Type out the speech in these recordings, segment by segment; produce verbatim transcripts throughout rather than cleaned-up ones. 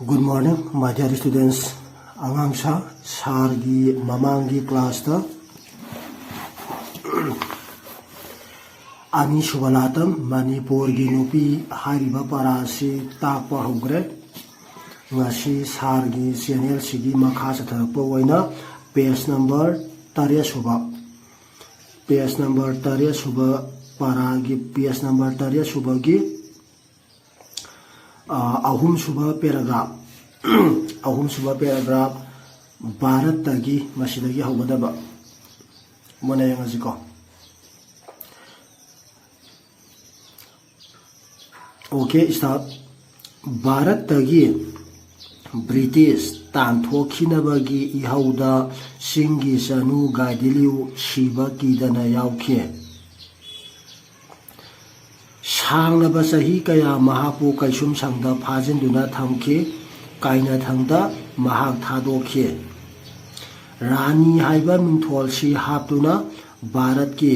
Good morning, my dear students. ꯑꯉꯥꯡ ꯁꯥ ꯁꯥꯔꯒꯤ ꯃꯃꯥꯡꯒꯤ ꯀ꯭ꯂꯥꯁꯇ ꯑꯅꯤꯁꯨꯕ ꯂꯥꯇꯝ ꯃꯅꯤꯄꯨꯔꯒꯤ ꯅꯨꯄꯤ ꯍꯥꯏꯔꯤꯕ ꯄꯔꯥꯁꯤ ꯇꯥꯛꯄ ꯍꯧꯈ꯭ꯔꯦ꯫ ꯉꯁꯤ ꯁꯥꯔꯒꯤ ꯆꯦꯅꯦꯜꯁꯤꯒꯤ ꯃꯈꯥ ꯆꯠꯊꯔꯛꯄ ꯑꯣꯏꯅ ꯄꯦꯖ ꯅꯝꯕꯔ ꯇꯔꯦꯠ ꯁꯨꯕ, ꯄꯦꯖ ꯅꯝꯕꯔ ꯇꯔꯦꯠ ꯁꯨꯕ ꯄꯔꯥꯒꯤ ꯄꯦꯖ ꯅꯝꯕꯔ ꯇꯔꯦꯠ ꯁꯨꯕꯒꯤ ꯑꯍꯨꯝꯁꯨꯕ ꯄꯦꯔꯥꯒ꯭ꯔꯥꯐ, ꯑꯍꯨꯝꯁꯨꯕ ꯄꯦꯔꯥꯒ꯭ꯔꯥꯐ, ꯚꯥꯔꯠꯇꯒꯤ ꯃꯁꯤꯗꯒꯤ ꯍꯧꯒꯗꯕ꯫ ꯃꯨꯟꯅ ꯌꯦꯡꯉꯁꯤꯀꯣ꯫ Okay, start. ꯚꯥꯔꯠꯇꯒꯤ ꯕ꯭ꯔꯤꯇꯤꯁ ꯇꯥꯟꯊꯣꯛꯈꯤꯅꯕꯒꯤ ꯏꯍꯧꯗ ꯆꯤꯡꯒꯤ ꯆꯅꯨ ꯒꯥꯏꯗꯤꯂꯤꯎ ꯁꯤꯕ ꯀꯤꯗꯅ ꯌꯥꯎꯈꯤ꯫ ꯁꯥꯡꯂꯕ ꯆꯍꯤ ꯀꯌꯥ ꯃꯍꯥꯛꯄꯨ ꯀꯩꯁꯨꯝꯁꯪꯗ ꯐꯥꯖꯤꯟꯗꯨꯅ ꯊꯝꯈꯤ꯫ ꯀꯥꯏꯅꯊꯪꯗ ꯃꯍꯥꯛ ꯊꯥꯗꯣꯛꯈꯤ꯫ ꯔꯥꯅꯤ ꯍꯥꯏꯕ ꯃꯤꯡꯊꯣꯜꯁꯤ ꯍꯥꯞꯇꯨꯅ ꯚꯥꯔꯠꯀꯤ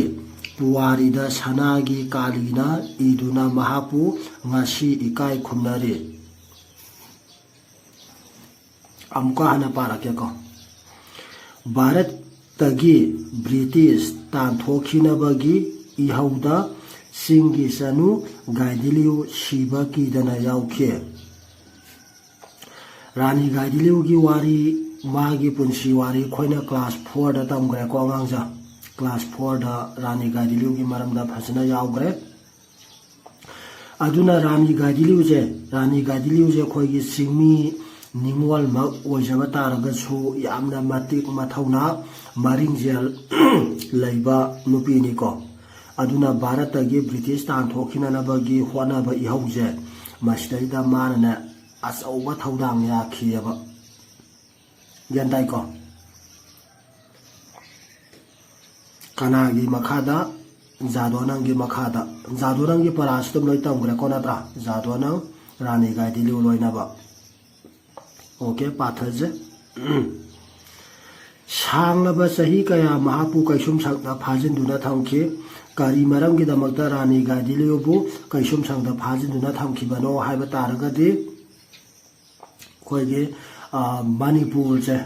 ꯄꯨꯋꯥꯔꯤꯗ ꯁꯅꯥꯒꯤ ꯀꯥꯂꯤꯅ ꯏꯗꯨꯅ ꯃꯍꯥꯛꯄꯨ ꯉꯁꯤ ꯏꯀꯥꯏ ꯈꯨꯝꯅꯔꯤ꯫ ꯑꯃꯨꯛꯀ ꯍꯟꯅ ꯄꯥꯔꯛꯀꯦꯀꯣ꯫ ꯚꯥꯔꯠꯇꯒꯤ ꯕ꯭ꯔꯤꯇꯤꯁ ꯇꯥꯟꯊꯣꯛꯈꯤꯅꯕꯒꯤ ꯏꯍꯧꯗ ꯆꯤꯡꯒꯤ ꯆꯅꯨ ꯒꯥꯏꯗꯤꯂꯤꯎ ꯁꯤꯕ ꯀꯤꯗꯅ ꯌꯥꯎꯈꯤ꯫ ꯔꯥꯅꯤ ꯒꯥꯏꯗꯤꯂꯤꯎꯒꯤ ꯋꯥꯔꯤ, ꯃꯥꯒꯤ ꯄꯨꯟꯁꯤ ꯋꯥꯔꯤ ꯑꯩꯈꯣꯏꯅ ꯀ꯭ꯂꯥꯁ ꯐꯣꯔꯗ ꯇꯝꯈ꯭ꯔꯦꯀꯣ ꯑꯉꯥꯡꯁꯦ꯫ ꯀ꯭ꯂꯥꯁ ꯐꯣꯔꯗ ꯔꯥꯅꯤ ꯒꯥꯏꯗꯤꯂꯤꯎꯒꯤ ꯃꯔꯝꯗ ꯐꯖꯅ ꯌꯥꯎꯈ꯭ꯔꯦ꯫ ꯑꯗꯨꯅ ꯔꯥꯅꯤ ꯒꯥꯏꯗꯤꯂꯤꯎꯁꯦ, ꯔꯥꯅꯤ ꯒꯥꯏꯗꯤꯂꯤꯎꯁꯦ ꯑꯩꯈꯣꯏꯒꯤ ꯆꯤꯡꯃꯤ ꯅꯤꯉꯣꯜꯃꯛ ꯑꯣꯏꯖꯕ ꯇꯥꯔꯒꯁꯨ ꯌꯥꯝꯅ ꯃꯇꯤꯛ ꯃꯊꯧꯅꯥ, ꯃꯔꯤꯡꯖꯦꯜ ꯂꯩꯕ ꯅꯨꯄꯤꯅꯤꯀꯣ꯫ ꯑꯗꯨꯅ ꯚꯥꯔꯠꯇꯒꯤ ꯕ꯭ꯔꯤꯇꯤꯁ ꯇꯥꯟꯊꯣꯛꯈꯤꯅꯅꯕꯒꯤ ꯍꯣꯠꯅꯕ ꯏꯍꯧꯁꯦ ꯃꯁꯤꯗꯩꯗ ꯃꯥꯅꯅꯦ ꯑꯆꯧꯕ ꯊꯧꯗꯥꯡ ꯌꯥꯈꯤꯑꯕ꯫ ꯒ꯭ꯌꯥꯟ ꯇꯥꯏꯀꯣ? ꯀꯅꯥꯒꯤ ꯃꯈꯥꯗ? ꯖꯥꯗꯣꯅꯪꯒꯤ ꯃꯈꯥꯗ꯫ ꯖꯥꯗꯣꯅꯪꯒꯤ ꯄꯔꯥꯁꯤ ꯑꯗꯨꯝ ꯂꯣꯏ ꯇꯝꯈ꯭ꯔꯦꯀꯣ, ꯅꯠꯇ꯭ꯔꯥ? ꯖꯥꯗꯣꯅꯪ, ꯔꯥꯅꯤ ꯒꯥꯏꯗꯤꯂꯤꯎ ꯂꯣꯏꯅꯕ꯫ Okay, ꯄꯥꯊꯁꯦ꯫ ꯁꯥꯡꯂꯕ ꯆꯍꯤ ꯀꯌꯥ ꯃꯍꯥꯛꯄꯨ ꯀꯩꯁꯨꯝꯁꯪꯗ ꯐꯥꯖꯤꯟꯗꯨꯅ ꯊꯝꯈꯤ꯫ ꯀꯔꯤ ꯃꯔꯝꯒꯤꯗꯃꯛꯇ ꯔꯥꯅꯤ ꯒꯥꯏꯗꯤꯂꯤꯎꯕꯨ ꯀꯩꯁꯨꯝꯁꯪꯗ ꯐꯥꯖꯤꯟꯗꯨꯅ ꯊꯝꯈꯤꯕꯅꯣ ꯍꯥꯏꯕ ꯇꯥꯔꯒꯗꯤ, ꯑꯩꯈꯣꯏꯒꯤ ꯃꯅꯤꯄꯨꯔꯁꯦ,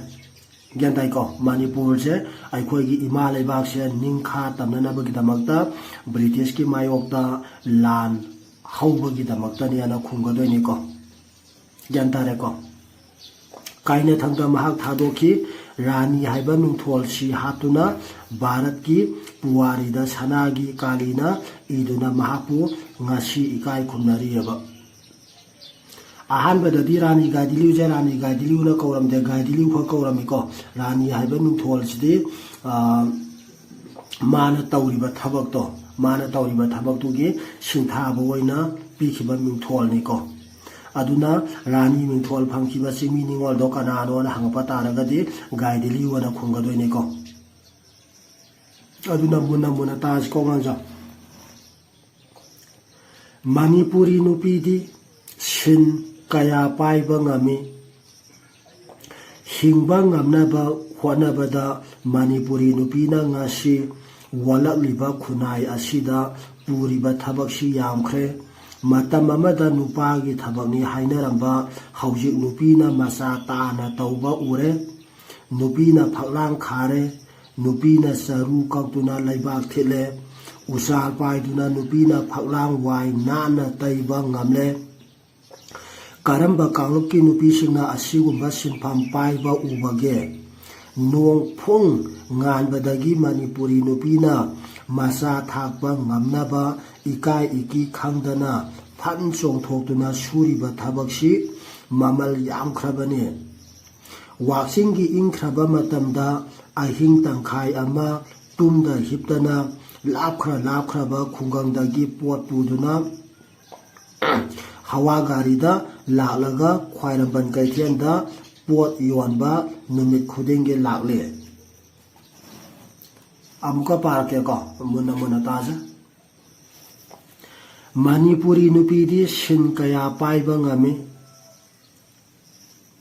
ꯒ꯭ꯌꯥꯟ ꯇꯥꯏꯀꯣ? ꯃꯅꯤꯄꯨꯔꯁꯦ ꯑꯩꯈꯣꯏꯒꯤ ꯏꯃꯥ ꯂꯩꯕꯥꯛꯁꯦ ꯅꯤꯡꯈꯥ ꯇꯝꯅꯅꯕꯒꯤꯗꯃꯛꯇ ꯕ꯭ꯔꯤꯇꯤꯁꯀꯤ ꯃꯥꯌꯣꯛꯇ ꯂꯥꯟ ꯍꯧꯕꯒꯤꯗꯃꯛꯇꯅꯦꯅ ꯈꯨꯝꯒꯗꯣꯏꯅꯤꯀꯣ꯫ ꯒ꯭ꯌꯥꯟ ꯇꯥꯔꯦꯀꯣ? ꯀꯥꯏꯅꯊꯪꯗ ꯃꯍꯥꯛ ꯊꯥꯗꯣꯛꯈꯤ꯫ ꯔꯥꯅꯤ ꯍꯥꯏꯕ ꯃꯤꯡꯊꯣꯜꯁꯤ ꯍꯥꯞꯇꯨꯅ ꯚꯥꯔꯠꯀꯤ ꯄꯨꯋꯥꯔꯤꯗ ꯁꯅꯥꯒꯤ ꯀꯥꯂꯤꯅ ꯏꯗꯨꯅ ꯃꯍꯥꯛꯄꯨ ꯉꯁꯤ ꯏꯀꯥꯏ ꯈꯨꯝꯅꯔꯤꯑꯕ꯫ ꯑꯍꯥꯟꯕꯗꯗꯤ ꯔꯥꯅꯤ ꯒꯥꯏꯗꯤꯂꯤꯌꯨꯁꯦ ꯔꯥꯅꯤ ꯒꯥꯏꯗꯤꯂꯤꯌꯨꯅ ꯀꯧꯔꯝꯗꯦ, ꯒꯥꯏꯗꯤꯂꯤꯌꯨ ꯈꯛ ꯀꯧꯔꯝꯃꯤꯀꯣ꯫ ꯔꯥꯅꯤ ꯍꯥꯏꯕ ꯃꯤꯡꯊꯣꯜꯁꯤꯗꯤ ꯃꯥꯅ ꯇꯧꯔꯤꯕ ꯊꯕꯛꯇꯣ, ꯃꯥꯅ ꯇꯧꯔꯤꯕ ꯊꯕꯛꯇꯨꯒꯤ ꯁꯤꯟꯊꯥꯕ ꯑꯣꯏꯅ ꯄꯤꯈꯤꯕ ꯃꯤꯡꯊꯣꯜꯅꯤꯀꯣ꯫ ꯑꯗꯨꯅ ꯔꯥꯅꯤ ꯃꯤꯡꯊꯣꯜ ꯐꯪꯈꯤꯕ ꯆꯤꯡꯃꯤ ꯅꯤꯉꯣꯜꯗꯣ ꯀꯅꯥꯅꯣꯅ ꯍꯪꯉꯛꯄ ꯇꯥꯔꯒꯗꯤ ꯒꯥꯏꯗꯤꯂꯤꯌꯨ ꯑꯅ ꯈꯨꯝꯒꯗꯣꯏꯅꯤꯀꯣ꯫ ꯑꯗꯨꯅ ꯃꯨꯟꯅ ꯃꯨꯟꯅ ꯇꯥꯁꯤꯀꯣ ꯑꯉꯥꯡꯁꯥ꯫ ꯃꯅꯤꯄꯨꯔꯤ ꯅꯨꯄꯤꯗꯤ ꯁꯤꯟ ꯀꯌꯥ ꯄꯥꯏꯕ ꯉꯝꯃꯤ꯫ ꯍꯤꯡꯕ ꯉꯝꯅꯕ ꯍꯣꯠꯅꯕꯗ ꯃꯅꯤꯄꯨꯔꯤ ꯅꯨꯄꯤꯅ ꯉꯁꯤ ꯋꯥꯠꯂꯛꯂꯤꯕ ꯈꯨꯟꯅꯥꯏ ꯑꯁꯤꯗ ꯄꯨꯔꯤꯕ ꯊꯕꯛꯁꯤ ꯌꯥꯝꯈ꯭ꯔꯦ꯫ ꯃꯇꯝ ꯑꯃꯗ ꯅꯨꯄꯥꯒꯤ ꯊꯕꯛꯅꯤ ꯍꯥꯏꯅꯔꯝꯕ ꯍꯧꯖꯤꯛ ꯅꯨꯄꯤꯅ ꯃꯆꯥ ꯇꯥꯅ ꯇꯧꯕ ꯎꯔꯦ꯫ ꯅꯨꯄꯤꯅ ꯐꯛꯂꯥꯡ ꯈꯥꯔꯦ, ꯅꯨꯄꯤꯅ ꯆꯔꯨ ꯀꯛꯇꯨꯅ ꯂꯩꯕꯥꯛ ꯊꯤꯠꯂꯦ, ꯎꯆꯥꯜ ꯄꯥꯏꯗꯨꯅ ꯅꯨꯄꯤꯅ ꯐꯛꯂꯥꯡ ꯋꯥꯏ ꯅꯥꯟꯅ ꯇꯩꯕ ꯉꯝꯂꯦ꯫ ꯀꯔꯝꯕ ꯀꯥꯡꯂꯨꯞꯀꯤ ꯅꯨꯄꯤꯁꯤꯡꯅ ꯑꯁꯤꯒꯨꯝꯕ ꯁꯤꯟꯐꯝ ꯄꯥꯏꯕ ꯎꯕꯒꯦ? ꯅꯣꯡ ꯐꯨꯡ ꯉꯥꯟꯕꯗꯒꯤ ꯃꯅꯤꯄꯨꯔꯤ ꯅꯨꯄꯤꯅ ꯃꯆꯥ ꯊꯥꯛꯄ ꯉꯝꯅꯕ ꯏꯀꯥꯏ ꯏꯀꯤ ꯈꯪꯗꯅ ꯐꯟ ꯆꯣꯡꯊꯣꯛꯇꯨꯅ ꯁꯨꯔꯤꯕ ꯊꯕꯛꯁꯤ ꯃꯃꯜ ꯌꯥꯝꯈ꯭ꯔꯕꯅꯤ꯫ ꯋꯥꯛꯆꯤꯡꯒꯤ ꯏꯪꯈ꯭ꯔꯕ ꯃꯇꯝꯗ ꯑꯍꯤꯡ ꯇꯪꯈꯥꯏ ꯑꯃ ꯇꯨꯝꯗ ꯍꯤꯞꯇꯅ ꯂꯥꯞꯈ꯭ꯔ ꯂꯥꯞꯈ꯭ꯔꯕ ꯈꯨꯡꯒꯪꯗꯒꯤ ꯄꯣꯠ ꯄꯨꯗꯨꯅ ꯍꯋꯥ ꯒꯥꯔꯤꯗ ꯂꯥꯛꯂꯒ ꯈ꯭ꯋꯥꯏꯔꯝꯕꯟ ꯀꯩꯊꯦꯜꯗ ꯄꯣꯠ ꯌꯣꯟꯕ ꯅꯨꯃꯤꯠ ꯈꯨꯗꯤꯡꯒꯤ ꯂꯥꯛꯂꯤ꯫ ꯑꯃꯨꯛꯀ ꯄꯥꯔꯛꯀꯦꯀꯣ, ꯃꯨꯟꯅ ꯃꯨꯟꯅ ꯇꯥꯁꯦ꯫ ꯃꯅꯤꯄꯨꯔꯤ ꯅꯨꯄꯤꯗꯤ ꯁꯤꯟ ꯀꯌꯥ ꯄꯥꯏꯕ ꯉꯝꯃꯤ꯫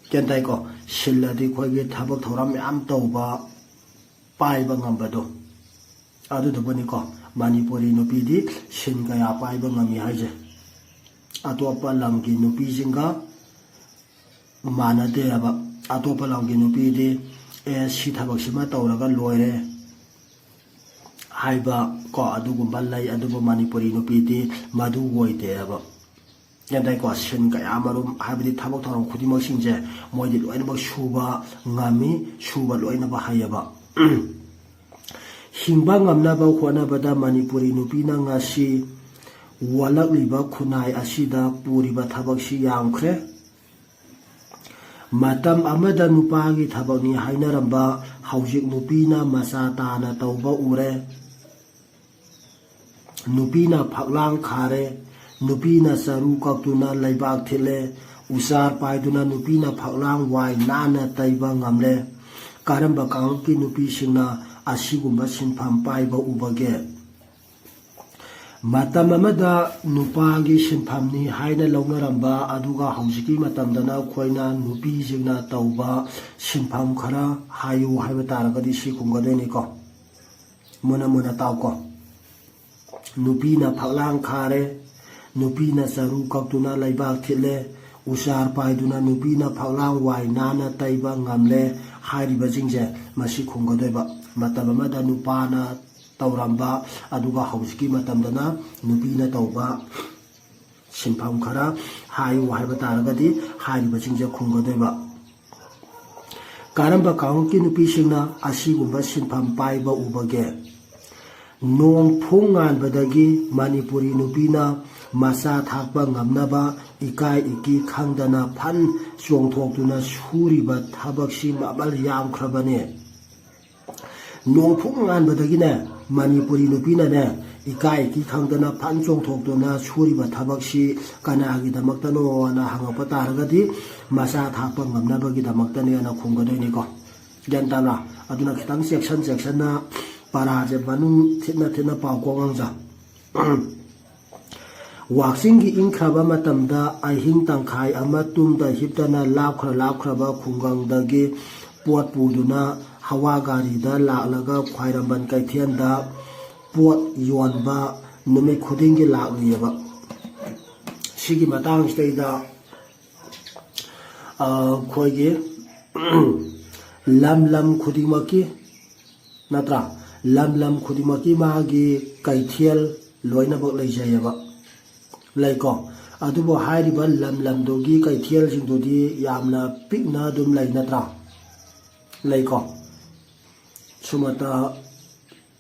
ꯒ꯭ꯌꯥꯟ ꯇꯥꯏꯀꯣ? ꯁꯤꯜ ꯑꯗꯤ ꯑꯩꯈꯣꯏꯒꯤ ꯊꯕꯛ ꯊꯧꯔꯝ ꯃꯌꯥꯝ ꯇꯧꯕ, ꯄꯥꯏꯕ ꯉꯝꯕꯗꯣ, ꯑꯗꯨꯗꯨꯕꯨꯅꯤꯀꯣ ꯃꯅꯤꯄꯨꯔꯤ ꯅꯨꯄꯤꯗꯤ ꯁꯤꯟ ꯀꯌꯥ ꯄꯥꯏꯕ ꯉꯝꯃꯤ ꯍꯥꯏꯁꯦ꯫ ꯑꯇꯣꯞꯄ ꯂꯝꯒꯤ ꯅꯨꯄꯤꯁꯤꯡꯒ ꯃꯥꯟꯅꯗꯦꯕ꯫ ꯑꯇꯣꯞꯄ ꯂꯝꯒꯤ ꯅꯨꯄꯤꯗꯤ ꯑꯦ ꯁꯤ ꯊꯕꯛꯁꯤꯃ ꯇꯧꯔꯒ ꯂꯣꯏꯔꯦ ꯍꯥꯏꯕ ꯀꯣ ꯑꯗꯨꯒꯨꯝꯕ ꯂꯩ꯫ ꯑꯗꯨꯕꯨ ꯃꯅꯤꯄꯨꯔꯤ ꯅꯨꯄꯤꯗꯤ ꯃꯗꯨ ꯑꯣꯏꯗꯦꯕ꯫ ꯒ꯭ꯌꯥꯟ ꯇꯥꯏꯀꯣ? ꯁꯤꯟ ꯀꯌꯥ ꯃꯔꯨꯝ ꯍꯥꯏꯕꯗꯤ ꯊꯕꯛ ꯊꯧꯔꯝ ꯈꯨꯗꯤꯡꯃꯛꯁꯤꯡꯁꯦ ꯃꯣꯏꯗꯤ ꯂꯣꯏꯅꯃꯛ ꯁꯨꯕ ꯉꯝꯃꯤ, ꯁꯨꯕ ꯂꯣꯏꯅꯃꯛ ꯍꯩꯌꯦꯕ꯫ ꯍꯤꯡꯕ ꯉꯝꯅꯕ ꯍꯣꯠꯅꯕꯗ ꯃꯅꯤꯄꯨꯔꯤ ꯅꯨꯄꯤꯅ ꯉꯁꯤ ꯋꯥꯠꯂꯛꯂꯤꯕ ꯈꯨꯟꯅꯥꯏ ꯑꯁꯤꯗ ꯄꯨꯔꯤꯕ ꯊꯕꯛꯁꯤ ꯌꯥꯝꯈ꯭ꯔꯦ꯫ ꯃꯇꯝ ꯑꯃꯗ ꯅꯨꯄꯥꯒꯤ ꯊꯕꯛꯅꯤ ꯍꯥꯏꯅꯔꯝꯕ ꯍꯧꯖꯤꯛ ꯅꯨꯄꯤꯅ ꯃꯆꯥ ꯇꯥꯅ ꯇꯧꯕ ꯎꯔꯦ꯫ ꯅꯨꯄꯤꯅ ꯐꯛꯂꯥꯡ ꯈꯥꯔꯦ, ꯅꯨꯄꯤꯅ ꯆꯔꯨ ꯀꯛꯇꯨꯅ ꯂꯩꯕꯥꯛ ꯊꯤꯠꯂꯦ, ꯎꯆꯥꯔ ꯄꯥꯏꯗꯨꯅ ꯅꯨꯄꯤꯅ ꯐꯛꯂꯥꯡ ꯋꯥꯏ ꯅꯥꯟꯅ ꯇꯩꯕ ꯉꯝꯂꯦ꯫ ꯀꯔꯝꯕ ꯀꯥꯡꯂꯨꯞꯀꯤ ꯅꯨꯄꯤꯁꯤꯡꯅ ꯑꯁꯤꯒꯨꯝꯕ ꯁꯤꯟꯐꯝ ꯄꯥꯏꯕ ꯎꯕꯒꯦ? ꯃꯇꯝ ꯑꯃꯗ ꯅꯨꯄꯥꯒꯤ ꯁꯤꯟꯐꯝꯅꯤ ꯍꯥꯏꯅ ꯂꯧꯅꯔꯝꯕ ꯑꯗꯨꯒ ꯍꯧꯖꯤꯛꯀꯤ ꯃꯇꯝꯗꯅ ꯑꯩꯈꯣꯏꯅ ꯅꯨꯄꯤꯁꯤꯡꯅ ꯇꯧꯕ ꯁꯤꯟꯐꯝ ꯈꯔ ꯍꯥꯏꯌꯨ ꯍꯥꯏꯕ ꯇꯥꯔꯒꯗꯤ ꯁꯤ ꯈꯨꯝꯒꯗꯣꯏꯅꯤꯀꯣ꯫ ꯃꯨꯟꯅ ꯃꯨꯟꯅ ꯇꯥꯎꯀꯣ꯫ ꯅꯨꯄꯤꯅ ꯐꯛꯂꯥꯡ ꯈꯥꯔꯦ, ꯅꯨꯄꯤꯅ ꯆꯔꯨ ꯀꯛꯇꯨꯅ ꯂꯩꯕꯥꯛ ꯊꯤꯠꯂꯦ, ꯎꯆꯥꯔ ꯄꯥꯏꯗꯨꯅ ꯅꯨꯄꯤꯅ ꯐꯛꯂꯥꯡ ꯋꯥꯏ ꯅꯥꯟꯅ ꯇꯩꯕ ꯉꯝꯂꯦ ꯍꯥꯏꯔꯤꯕꯁꯤꯡꯁꯦ ꯃꯁꯤ ꯈꯨꯝꯒꯗꯣꯏꯕ꯫ ꯃꯇꯝ ꯑꯃꯗ ꯅꯨꯄꯥꯅ ꯇꯧꯔꯝꯕ ꯑꯗꯨꯒ ꯍꯧꯖꯤꯛꯀꯤ ꯃꯇꯝꯗꯅ ꯅꯨꯄꯤꯅ ꯇꯧꯕ ꯁꯤꯟꯐꯝ ꯈꯔ ꯍꯥꯏꯌꯨ ꯍꯥꯏꯕ ꯇꯥꯔꯒꯗꯤ ꯍꯥꯏꯔꯤꯕꯁꯤꯡꯁꯦ ꯈꯨꯝꯒꯗꯣꯏꯕ꯫ ꯀꯔꯝꯕ ꯀꯥꯡꯂꯨꯞꯀꯤ ꯅꯨꯄꯤꯁꯤꯡꯅ ꯑꯁꯤꯒꯨꯝꯕ ꯁꯤꯟꯐꯝ ꯄꯥꯏꯕ ꯎꯕꯒꯦ? ꯅꯣꯡ ꯐꯨꯡ ꯉꯥꯟꯕꯗꯒꯤ ꯃꯅꯤꯄꯨꯔꯤ ꯅꯨꯄꯤꯅ ꯃꯆꯥ ꯊꯥꯛꯄ ꯉꯝꯅꯕ ꯏꯀꯥꯏ ꯏꯀꯤ ꯈꯪꯗꯅ ꯐꯟ ꯆꯣꯡꯊꯣꯛꯇꯨꯅ ꯁꯨꯔꯤꯕ ꯊꯕꯛꯁꯤ ꯃꯃꯜ ꯌꯥꯝꯈ꯭ꯔꯕꯅꯦ꯫ ꯅꯣꯡ ꯐꯨꯡ ꯉꯥꯟꯕꯗꯒꯤꯅꯦ ꯃꯅꯤꯄꯨꯔꯤ ꯅꯨꯄꯤꯅꯅꯦ ꯏꯀꯥꯏ ꯏꯀꯤ ꯈꯪꯗꯅ ꯐꯟ ꯆꯣꯡꯊꯣꯛꯇꯨꯅ ꯁꯨꯔꯤꯕ ꯊꯕꯛꯁꯤ ꯀꯅꯥꯒꯤꯗꯃꯛꯇꯅꯣꯅ ꯍꯪꯉꯛꯄ ꯇꯥꯔꯒꯗꯤ ꯃꯆꯥ ꯊꯥꯛꯄ ꯉꯝꯅꯕꯒꯤꯗꯃꯛꯇꯅꯦꯅ ꯈꯨꯝꯒꯗꯣꯏꯅꯤꯀꯣ꯫ ꯒ꯭ꯌꯥꯟ ꯇꯥꯕ꯭ꯔꯥ? ꯑꯗꯨꯅ ꯈꯤꯇꯪ ꯆꯦꯛꯁꯟ ꯆꯦꯛꯁꯟꯅ ꯄꯔꯥꯁꯦ ꯃꯅꯨꯡ ꯊꯤꯠꯅ ꯊꯤꯠꯅ ꯄꯥꯎꯀꯣ ꯑꯉꯥꯡꯖꯥ꯫ ꯋꯥꯛꯆꯤꯡꯒꯤ ꯏꯪꯈ꯭ꯔꯕ ꯃꯇꯝꯗ ꯑꯍꯤꯡ ꯇꯪꯈꯥꯏ ꯑꯃ ꯇꯨꯝꯗ ꯍꯤꯞꯇꯅ ꯂꯥꯞꯈ꯭ꯔ ꯂꯥꯞꯈ꯭ꯔꯕ ꯈꯨꯡꯒꯪꯗꯒꯤ ꯄꯣꯠ ꯄꯨꯗꯨꯅ ꯍꯋꯥ ꯒꯥꯔꯤꯗ ꯂꯥꯛꯂꯒ ꯈ꯭ꯋꯥꯏꯔꯝꯕꯟ ꯀꯩꯊꯦꯜꯗ ꯄꯣꯠ ꯌꯣꯟꯕ ꯅꯨꯃꯤꯠ ꯈꯨꯗꯤꯡꯒꯤ ꯂꯥꯛꯂꯤꯑꯕ꯫ ꯁꯤꯒꯤ ꯃꯇꯥꯡꯁꯤꯗꯩꯗ ꯑꯩꯈꯣꯏꯒꯤ ꯂꯝ ꯂꯝ ꯈꯨꯗꯤꯡꯃꯛꯀꯤ, ꯅꯠꯇ꯭ꯔꯥ, ꯂꯝ ꯂꯝ ꯈꯨꯗꯤꯡꯃꯛꯀꯤ ꯃꯥꯒꯤ ꯀꯩꯊꯦꯜ ꯂꯣꯏꯅꯃꯛ ꯂꯩꯖꯩꯑꯕ, ꯂꯩꯀꯣ꯫ ꯑꯗꯨꯕꯨ ꯍꯥꯏꯔꯤꯕ ꯂꯝ ꯂꯝꯗꯨꯒꯤ ꯀꯩꯊꯦꯜꯁꯤꯡꯗꯨꯗꯤ ꯌꯥꯝꯅ ꯄꯤꯛꯅ ꯑꯗꯨꯝ ꯂꯩ, ꯅꯠꯇ꯭ꯔꯥ? ꯂꯩꯀꯣ꯫ ꯁꯨꯝꯃꯇ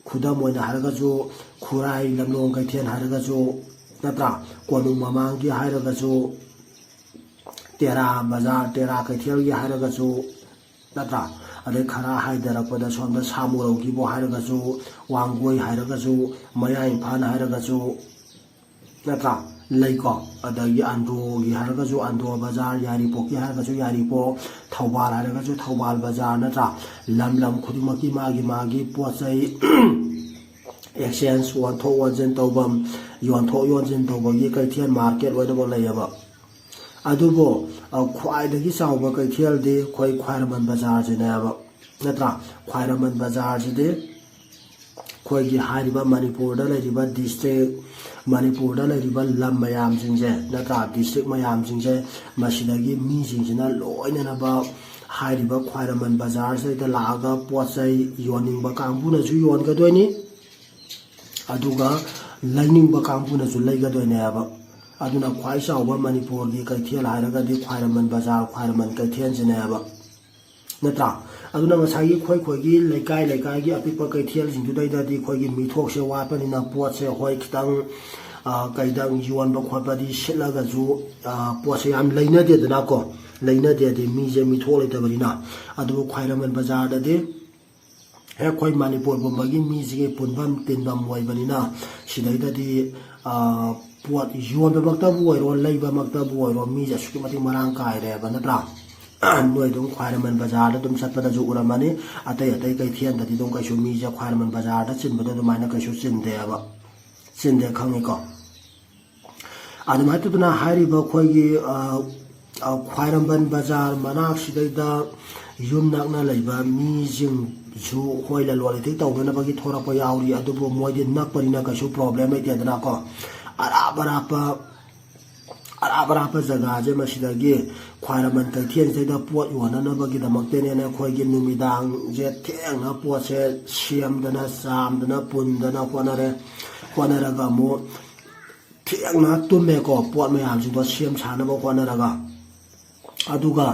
ꯈꯨꯗꯝ ꯑꯣꯏꯅ ꯍꯥꯏꯔꯒꯁꯨ, ꯈꯨꯔꯥꯏ ꯂꯝꯂꯣꯡ ꯀꯩꯊꯦꯜ ꯍꯥꯏꯔꯒꯁꯨ, ꯅꯠꯇ꯭ꯔꯥ? ꯀꯣꯅꯨꯡ ꯃꯃꯥꯡꯒꯤ ꯍꯥꯏꯔꯒꯁꯨ, ꯇꯦꯔꯥ ꯕꯖꯥꯔ, ꯇꯦꯔꯥ ꯀꯩꯊꯦꯜꯒꯤ ꯍꯥꯏꯔꯒꯁꯨ, ꯅꯠꯇ꯭ꯔꯥ? ꯑꯗꯩ ꯈꯔ ꯍꯥꯏꯊꯔꯛꯄꯗ ꯁꯣꯝꯗ ꯁꯥꯃꯨꯔꯧꯒꯤꯕꯨ ꯍꯥꯏꯔꯒꯁꯨ, ꯋꯥꯡꯒꯣꯏ ꯍꯥꯏꯔꯒꯁꯨ, ꯃꯌꯥꯡ ꯏꯝꯐꯥꯜ ꯍꯥꯏꯔꯒꯁꯨ, ꯅꯠꯇ꯭ꯔꯥ? ꯂꯩꯀꯣ꯫ ꯑꯗꯒꯤ ꯑꯟꯗ꯭ꯔꯣꯒꯤ ꯍꯥꯏꯔꯒꯁꯨ ꯑꯟꯗ꯭ꯔꯣ ꯕꯖꯥꯔ, ꯌꯥꯏꯔꯤꯄꯣꯛꯀꯤ ꯍꯥꯏꯔꯒꯁꯨ ꯌꯥꯏꯔꯤꯄꯣꯛ, ꯊꯧꯕꯥꯜ ꯍꯥꯏꯔꯒꯁꯨ ꯊꯧꯕꯥꯜ ꯕꯖꯥꯔ, ꯅꯠꯇ꯭ꯔꯥ? ꯂꯝ ꯂꯝ ꯈꯨꯗꯤꯡꯃꯛꯀꯤ ꯃꯥꯒꯤ ꯃꯥꯒꯤ ꯄꯣꯠ ꯆꯩ exchange, ꯑꯣꯟꯊꯣꯛ ꯑꯣꯟꯁꯤꯟ ꯇꯧꯐꯝ, ꯌꯣꯟꯊꯣꯛ ꯌꯣꯟꯁꯤꯟ ꯇꯧꯕꯒꯤ ꯀꯩꯊꯦꯜ, market ꯂꯣꯏꯅꯃꯛ ꯂꯩꯌꯦꯕ꯫ ꯑꯗꯨꯕꯨ, ꯑ, ꯈ꯭ꯋꯥꯏꯗꯒꯤ ꯆꯥꯎꯕ ꯀꯩꯊꯦꯜꯗꯤ ꯑꯩꯈꯣꯏ ꯈ꯭ꯋꯥꯏꯔꯝꯕꯟ ꯕꯖꯥꯔꯁꯤꯅꯦꯕ, ꯅꯠꯇ꯭ꯔꯥ? ꯈ꯭ꯋꯥꯏꯔꯝꯕꯟ ꯕꯖꯥꯔꯁꯤꯗꯤ ꯑꯩꯈꯣꯏꯒꯤ ꯍꯥꯏꯔꯤꯕ ꯃꯅꯤꯄꯨꯔꯗ ꯂꯩꯔꯤꯕ district, ꯃꯅꯤꯄꯨꯔꯗ ꯂꯩꯔꯤꯕ ꯂꯝ ꯃꯌꯥꯝꯁꯤꯡꯁꯦ, ꯅꯠꯇ꯭ꯔꯥ, district ꯃꯌꯥꯝꯁꯤꯡꯁꯦ, ꯃꯁꯤꯗꯒꯤ ꯃꯤꯁꯤꯡꯁꯤꯅ ꯂꯣꯏꯅꯅꯕ ꯍꯥꯏꯔꯤꯕ ꯈ꯭ꯋꯥꯏꯔꯝꯕꯟ ꯕꯖꯥꯔꯁꯤꯗ ꯂꯥꯛꯑꯒ ꯄꯣꯠ ꯆꯩ ꯌꯣꯟꯅꯤꯡꯕ ꯀꯥꯡꯕꯨꯅꯁꯨ ꯌꯣꯟꯒꯗꯣꯏꯅꯤ, ꯑꯗꯨꯒ ꯂꯩꯅꯤꯡꯕ ꯀꯥꯡꯕꯨꯅꯁꯨ ꯂꯩꯒꯗꯣꯏꯅꯦꯕ꯫ ꯑꯗꯨꯅ ꯈ꯭ꯋꯥꯏ ꯆꯥꯎꯕ ꯃꯅꯤꯄꯨꯔꯒꯤ ꯀꯩꯊꯦꯜ ꯍꯥꯏꯔꯒꯗꯤ ꯈ꯭ꯋꯥꯏꯔꯝꯕꯟ ꯕꯖꯥꯔ, ꯈ꯭ꯋꯥꯏꯔꯝꯕꯟ ꯀꯩꯊꯦꯜꯁꯤꯅꯦꯕ, ꯅꯠꯇ꯭ꯔꯥ? ꯑꯗꯨꯅ ꯉꯁꯥꯏꯒꯤ ꯑꯩꯈꯣꯏ ꯑꯩꯈꯣꯏꯒꯤ ꯂꯩꯀꯥꯏ ꯂꯩꯀꯥꯏꯒꯤ ꯑꯄꯤꯛꯄ ꯀꯩꯊꯦꯜꯁꯤꯡꯗꯨꯗꯩꯗꯗꯤ ꯑꯩꯈꯣꯏꯒꯤ ꯃꯤꯊꯣꯛꯁꯦ ꯋꯥꯠꯄꯅꯤꯅ ꯄꯣꯠꯁꯦ, ꯍꯣꯏ, ꯈꯤꯇꯪ, ꯑ, ꯀꯩꯗꯪ ꯌꯣꯟꯕ ꯈꯣꯠꯄꯗꯤ ꯁꯤꯠꯂꯒꯁꯨ, ꯑ, ꯄꯣꯠꯁꯦ ꯌꯥꯝ ꯂꯩꯅꯗꯦꯗꯅꯀꯣ, ꯂꯩꯅꯗꯦꯗꯤ ꯃꯤꯁꯦ ꯃꯤꯊꯣꯛ ꯂꯩꯇꯕꯅꯤꯅ꯫ ꯑꯗꯨꯕꯨ ꯈ꯭ꯋꯥꯏꯔꯝꯕꯟ ꯕꯖꯥꯔꯗꯗꯤ ꯍꯦꯛ ꯑꯩꯈꯣꯏ ꯃꯅꯤꯄꯨꯔ ꯄꯨꯝꯕꯒꯤ ꯃꯤꯁꯤꯒꯤ ꯄꯨꯟꯐꯝ ꯇꯤꯟꯐꯝ ꯑꯣꯏꯕꯅꯤꯅ, ꯁꯤꯗꯩꯗꯗꯤ, ꯑ, ꯄꯣꯠ ꯌꯣꯟꯕꯃꯛꯇꯕꯨ ꯑꯣꯏꯔꯣ, ꯂꯩꯕꯃꯛꯇꯕꯨ ꯑꯣꯏꯔꯣ, ꯃꯤꯁꯦ ꯑꯁꯨꯛꯀꯤ ꯃꯇꯤꯛ ꯃꯔꯥꯡ ꯀꯥꯏꯔꯦꯕ, ꯅꯠꯇ꯭ꯔꯥ? ꯅꯣꯏ ꯑꯗꯨꯝ ꯈ꯭ꯋꯥꯏꯔꯝꯕꯟ ꯕꯖꯥꯔꯗ ꯑꯗꯨꯝ ꯆꯠꯄꯗꯁꯨ ꯎꯔꯝꯃꯅꯤ, ꯑꯇꯩ ꯑꯇꯩ ꯀꯩꯊꯦꯜꯗꯗꯤ ꯑꯗꯨꯝ ꯀꯩꯁꯨ ꯃꯤꯁꯦ ꯈ꯭ꯋꯥꯏꯔꯝꯕꯟ ꯕꯖꯥꯔꯗ ꯆꯤꯟꯕꯗꯣ ꯑꯗꯨꯃꯥꯏꯅ ꯀꯩꯁꯨ ꯆꯤꯟꯗꯦꯕ, ꯆꯤꯟꯗꯦ, ꯈꯪꯉꯤꯀꯣ? ꯑꯗꯨꯃꯥꯏꯅ ꯇꯧꯗꯅ ꯍꯥꯏꯔꯤꯕ ꯑꯩꯈꯣꯏꯒꯤ, ꯑ, ꯑ, ꯈ꯭ꯋꯥꯏꯔꯝꯕꯟ ꯕꯖꯥꯔ ꯃꯅꯥꯛꯁꯤꯗꯩꯗ ꯌꯨꯝ ꯅꯛꯅ ꯂꯩꯕ ꯃꯤꯁꯤꯡꯁꯨ, ꯍꯣꯏ, ꯂꯂꯣꯟ ꯏꯇꯤꯛ ꯇꯧꯅꯅꯕꯒꯤ ꯊꯣꯔꯛꯄ ꯌꯥꯎꯔꯤ, ꯑꯗꯨꯕꯨ ꯃꯣꯏꯗꯤ ꯅꯛꯄꯅꯤꯅ ꯀꯩꯁꯨ problem ꯂꯩꯇꯦꯗꯅꯀꯣ꯫ ꯑꯔꯥꯞ ꯑꯔꯥꯞꯄ ꯑꯔꯥꯞ ꯑꯔꯥꯞꯄ ꯖꯒꯥꯁꯦ ꯃꯁꯤꯗꯒꯤ ꯈ꯭ꯋꯥꯏꯔꯝꯕꯟ ꯀꯩꯊꯦꯜꯁꯤꯗ ꯄꯣꯠ ꯌꯣꯟꯅꯅꯕꯒꯤꯗꯃꯛꯇꯅꯦꯅ ꯑꯩꯈꯣꯏꯒꯤ ꯅꯨꯃꯤꯗꯥꯡꯁꯦ ꯊꯦꯡꯅ ꯄꯣꯠꯁꯦ ꯁꯦꯝꯗꯅ, ꯆꯥꯝꯗꯅ, ꯄꯨꯟꯗꯅ ꯍꯣꯠꯅꯔꯦ꯫ ꯍꯣꯠꯅꯔꯒ ꯑꯃꯨꯛ ꯊꯦꯡꯅ ꯇꯨꯝꯃꯦꯀꯣ, ꯄꯣꯠ ꯃꯌꯥꯝꯁꯤꯡꯗꯣ ꯁꯦꯝ ꯁꯥꯅꯕ ꯍꯣꯠꯅꯔꯒ꯫ ꯑꯗꯨꯒ,